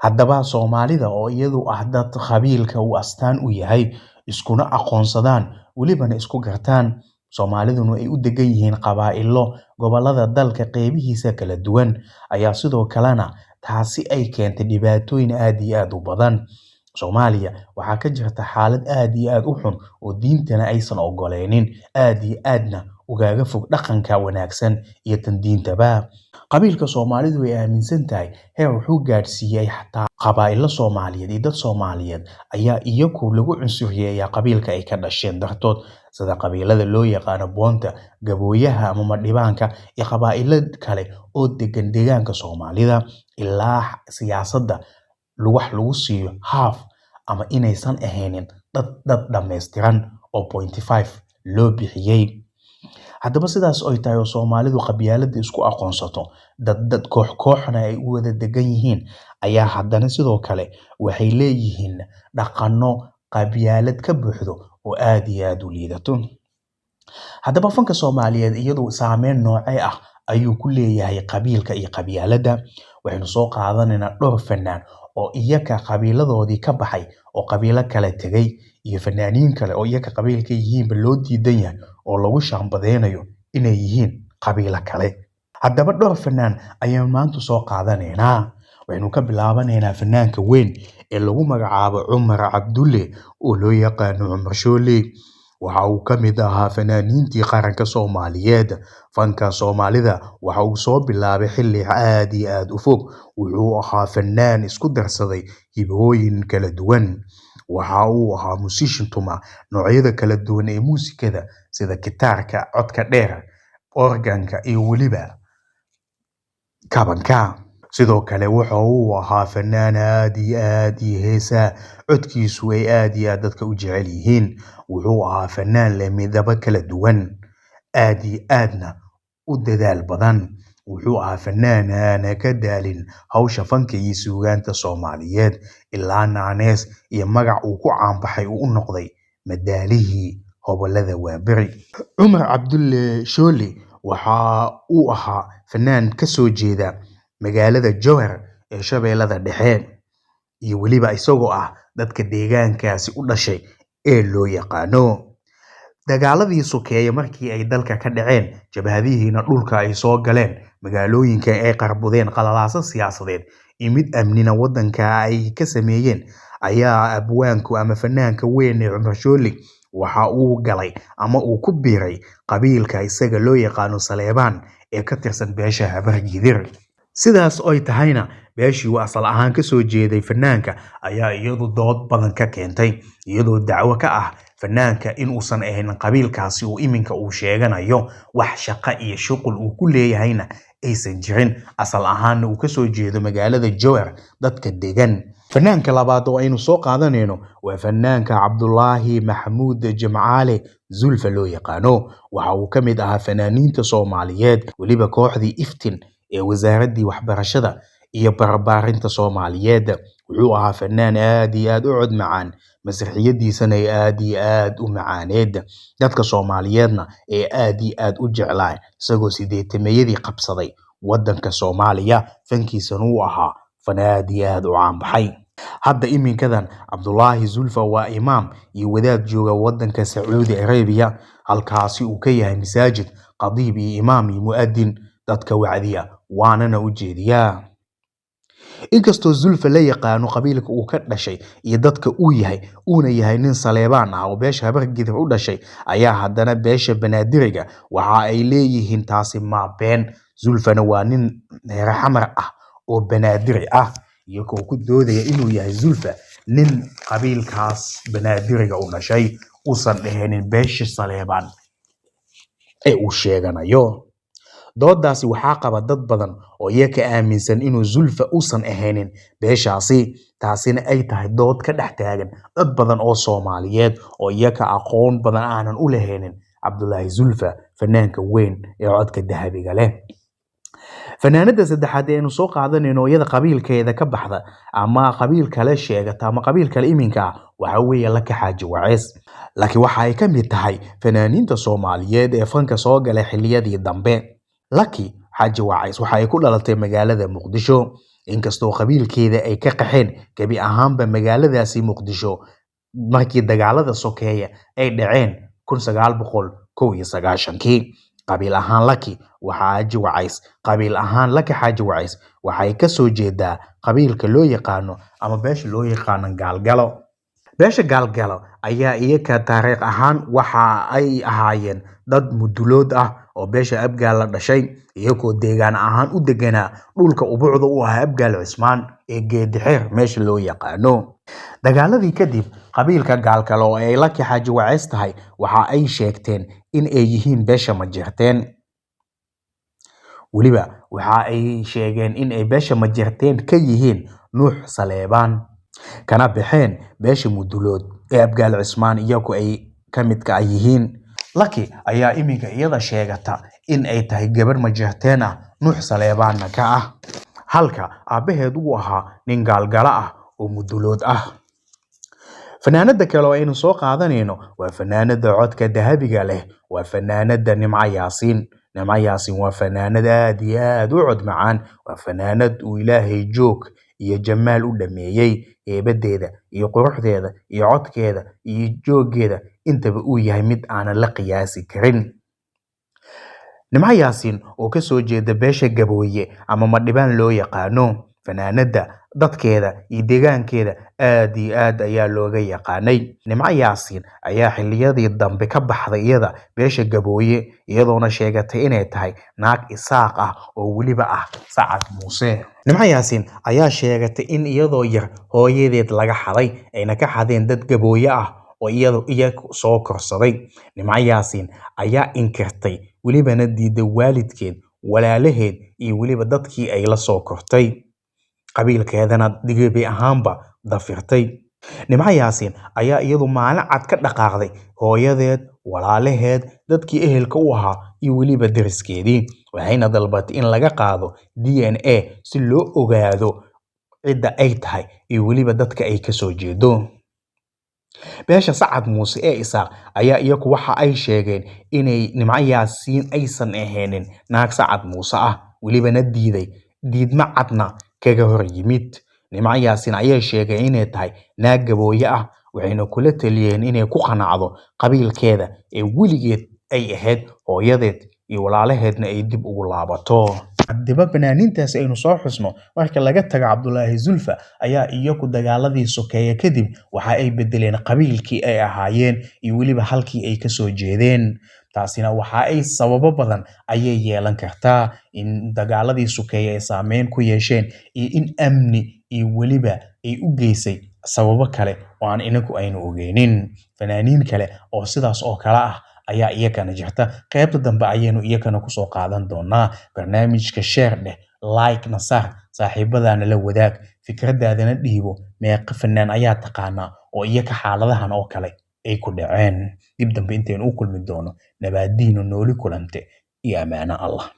Haddaba Soomaalida oo iyadu ah dad qabiilka uu astaan u yahay, iskuna aqoonsadaan, welibana isku gartaan, Soomaaliduna ay u degan yihiin qabaa'ilo gobollada dalka qeybihiisa kala duwan, ayaa sidoo kalena taasi ay keentay dhibaatooyin aad iyo aad u badan. Soomaaliya waxaa ka jirta xaalad aad iyo aad u xun oo diintana aysan ogoleynin, aad iyo aadna ugaga fog dhaqanka wanaagsan iyo tan diintaba. Qabiilka Soomaalidu way aaminsan tahay heer wuxuu gaadhsiiyey xataa qabaa'ilo Soomaaliyeed iyo dad Soomaaliyeed ayaa iyagu lagu cunsuriyeeyaa qabiilka ay ka dhasheen dartood, sida qabiilada loo yaqaano Boonta, Gabooyaha ama Madhibaanka iyo qabaa'ilo kale oo degan deegaanka Soomaalida, ilaa siyaasadda wax lagu siiyo haaf ama inaysan ahaynin dad dad dhammaystiran oo 0.5 loo bixiyey. Haddaba sidaas oy tahay oo Soomaalidu qabyaaladda isku aqoonsato, dad dad koox kooxna ay u wada degan yihiin, ayaa haddana sidoo kale waxay leeyihiin dhaqanno qabyaalad ka buuxdo oo aad iyo aad u liidato. Haddaba fanka Soomaaliyeed iyadu saameyn noocee ah ayuu ku leeyahay qabiilka iyo qabyaaladda? Waxaynu soo qaadanaynaa dhowr fanaan oo iyaga qabiiladoodii ka baxay oo qabiilo kale tegay, iyo fanaaniin kale oo iyaga qabiilka yihiinba loo diidan yahay oo lagu shaambadeynayo inay yihiin qabiilo kale. Haddaba dhowr fanaan ayaan maanta soo qaadanaynaa. Waxaynu ka bilaabanaynaa fanaanka weyn ee lagu magacaabo Cumar Cabdulle oo loo yaqaano Cumar Shoole. Waxa uu ka mid ahaa fanaaniintii qaranka Soomaaliyeed. Fanka Soomaalida waxa uu soo bilaabay xilli aad iyo aad u fog. Wuxuu ahaa fanaan isku darsaday hibooyin kala duwan. Waxa uu ahaa musician tuma noocyada kala duwan ee muusikada sida gitaarka, codka dheer, organka iyo weliba kabanka. Sidoo kale waxa uu ahaa fanaan aad iyo aad iyo heesaa codkiisu ay aad iyo aad dadka u jecel yihiin. Wuxuu ahaa fanaan leh midabo kala duwan, aad iyo aadna u dadaal badan. Wuxuu ahaa fanaan aan ka daalin hawsha fanka iyo suugaanta Soomaaliyeed, ilaa naanees iyo magac uu ku caanbaxay uu u noqday madaalihii hobolada Waaberi. Cumar Cabdulle Shoole waxa uu ahaa fanaan ka soo jeeda magaalada Jowhar ee Shabeellada Dhexe, iyo weliba isagoo ah dadka deegaankaasi u dhashay ee loo yaqaano. Dagaaladii sokeeye markii ay dalka ka dhaceen, jabhadihiina dhulka ay soo galeen, magaalooyinka ay qarbudeen, qalalaaso siyaasadeed iyo mid amnina waddanka ay ka sameeyeen, ayaa abwaanku ama fanaanka weyn ee Cumar Shoole waxa uu galay ama uu ku biiray qabiilka isaga loo yaqaano Saleebaan ee ka tirsan beesha Habargidir. Sidaas oy tahayna, beeshii uu asal ahaan ka soo jeeday fanaanka ayaa iyadu dood badan ka keentay, iyadoo dacwo ka ah fanaanka in uusan ahayn qabiilkaasi uu iminka uu sheeganayo, wax shaqo iyo shuqul uu ku leeyahayna aysan jirin, asal ahaanna uu ka soo jeedo magaalada Jowhar dadka degan. Fanaanka labaad oo aynu soo qaadanayno waa fanaanka Cabdulaahi Maxamuud Jimcaale Zulfa loo yaqaano. Waxa uu ka mid ahaa fanaaniinta Soomaaliyeed, weliba kooxdii Iftin ee wasaaraddii waxbarashada iyo barbaarinta Soomaaliyeed. Wuxuu ahaa fanaan aad iyo aad u cod macaan, masraxiyadiisana ay aad iyo aad u macaaneed, dadka Soomaaliyeedna ee aad iyo aad u jeclaa, isagoo sideetameeyadii qabsaday waddanka Soomaaliya, fankiisana uu ahaa fan aad iyo aad u caanbaxay. Hadda iminkadan Cabdulaahi Zulfa waa imaam iyo wadaad jooga waddanka Sacuudi Arabia, halkaasi uu ka yahay masaajid, khadiib iyo imaam iyo mu'adin dadka wacdiya waanana u jeediyaa. Inkastoo Zulfa la yaqaano qabiilka uu ka dhashay iyo dadka uu yahay, uuna yahay nin Saleebaan ah oo beesha Habargidir u dhashay, ayaa haddana beesha Banaadiriga waxa ay leeyihiin taasi ma been. Zulfana waa nin reer xamar ah oo Banaadiri ah, iyagoo ku doodaya inuu yahay Zulfa nin qabiilkaas Banaadiriga u dhashay, uusan dheheenin beesha Saleebaan ee uu sheeganayo. Doodaasi waxaa qaba dad badan oo iyaga aaminsan inuu Zulfa uusan ahaynin beeshaasi, taasina ay tahay dood ka dhex taagan dad badan oo Soomaaliyeed oo iyaga aqoon badan aanan u lahaynin Cabdulaahi Zulfa, fanaanka weyn ee codka dahabiga leh. Fanaanada saddexaad ee aynu soo qaadanayno iyada qabiilkeeda ka baxda ama qabiil kale sheegata ama qabiil kale iminka ah waxa weeye Laka Xaaji Waceys. Laakiin waxa ay ka mid tahay fanaaniinta Soomaaliyeed ee fanka soo galay xilliyadii dambe. Laki Xaaji Waceys waxa ay ku dhalatay magaalada Muqdisho. Inkastoo qabiilkeeda ay ka qaxeen gebi ahaanba magaaladaasi Muqdisho markii dagaalada sokeeye ay dhaceen 1991-kii. Qabiil ahaan Lucky Xaaji Wacays Qabiil ahaan Lucky Xaaji Wacays waxay ka soo jeedaa qabiilka loo yaqaano ama beesha loo yaqaano Gaalgalo. Beesha Gaalgalo ayaa iyaga taariikh ahaan waxa ay ahaayeen dad mudulood ah oo beesha Abgaal la dhashay, iyagoo deegaan ahaan u deganaa dhulka ubucda u ah Abgaal Cismaan ee Geedixeer meesha loo yaqaano. Dagaaladii kadib, qabiilka Gaalgalo oo ay Lucky Xaaji Wacays tahay waxa ay sheegteen in ay yihiin beesha Majeerteen. Weliba waxa ay sheegeen in ay beesha Majeerteen ka yihiin Nuux Saleebaan, kana baxeen beesha Mudulood ee Abgaal Cismaan iyagu ay ka midka yihiin. Lucky ayaa iminka iyada sheegata in ay tahay gabar Majeerteen ah, Nuux Saleebaanna ka ah, halka aabaheed uu ahaa nin Gaalgalo ah oo Mudulood ah. Fanaanada kale oo aynu soo qaadanayno waa fanaanada codka dahabiga leh, waa fanaanada Nimco Yaasiin. Nimco Yaasiin waa fanaanad aad iyo aad u cod macaan, waa fanaanad uu Ilaahay joog iyo jamaal u dhameeyay, heebadeeda iyo quruxdeeda iyo codkeeda iyo joogeeda intaba uu yahay mid aanan la qiyaasi karin. Nimco Yaasiin oo ka soo jeeda beesha Gabooye ama Madhibaan loo yaqaano, fanaanada dadkeeda iyo deegaankeeda aad iyo aad ayaa looga yaqaanay. Nimco Yaasiin ayaa xilliyadii dambe ka baxday iyada beesha Gabooye, iyadoona sheegatay inay tahay naag Isaaq ah oo weliba ah Sacad Muuse. Nimco Yaasiin ayaa sheegatay in iyadoo yar hooyadeed laga xaday, ayna ka xadeen dad Gabooye ah oo iyaga soo korsaday. Nimco Yaasiin ayaa inkirtay, welibana diiday waalidkeed, walaalaheed iyo weliba dadkii ay la soo kortay, qabiilkeedana gebi ahaanba dafirtay. Nimco Yaasiin ayaa iyadu maalin cad ka dhaqaaqday hooyadeed, walaalaheed, dadkii ehelka u ahaa iyo weliba deriskeedii, waxayna dalbatay in laga qaado DNA si loo ogaado cidda ay tahay iyo weliba dadka ay ka soo jeedo. Beesha Sacad Muuse ee Isaaq ayaa iyagu waxa ay sheegeen inay Nimco Yaasiin aysan ahaynin naag Sacad Muuse ah, welibana diiday, diidmo cadna kaga hor yimid. Nimco Yaasiin ayaa sheegay inay tahay naag Gabooye ah, waxayna kula taliyeen inay ku qanacdo qabiilkeeda ee weligeed ay ahayd hooyadeed iyo walaalaheedna ay dib ugu laabato. Haddaba fanaaniintaasi aynu soo xusno, marka laga tago Cabdulaahi Zulfa ayaa iyagu dagaaladii sokeeye kadib waxa ay bedeleen qabiilkii ay ahaayeen iyo weliba halkii ay ka soo jeedeen. Taasina waxa ay sababo badan ayay yeelan kartaa in dagaaladii sokeeye ay saameyn ku yeesheen iyo in amni iyo weliba ay u geysay sababo kale oo aan inagu aynu ogeynin. Fanaaniin kale oo sidaas oo kale ah ayaa iyagana jirta. Qaybta dambe ayaynu iyagana kusoo qaadan doonaa. Barnaamijka share dheh, like na saar, saaxiibadaana la wadaag, fikradaadana dhiibo. Meeqa fanaan ayaa taqaanaa oo iyaga xaaladahan oo kale ay ku dhaceen? Dib dambe intaynu u kulmi doono, nabaadiino, nooli kulante iyo ammaano Allah.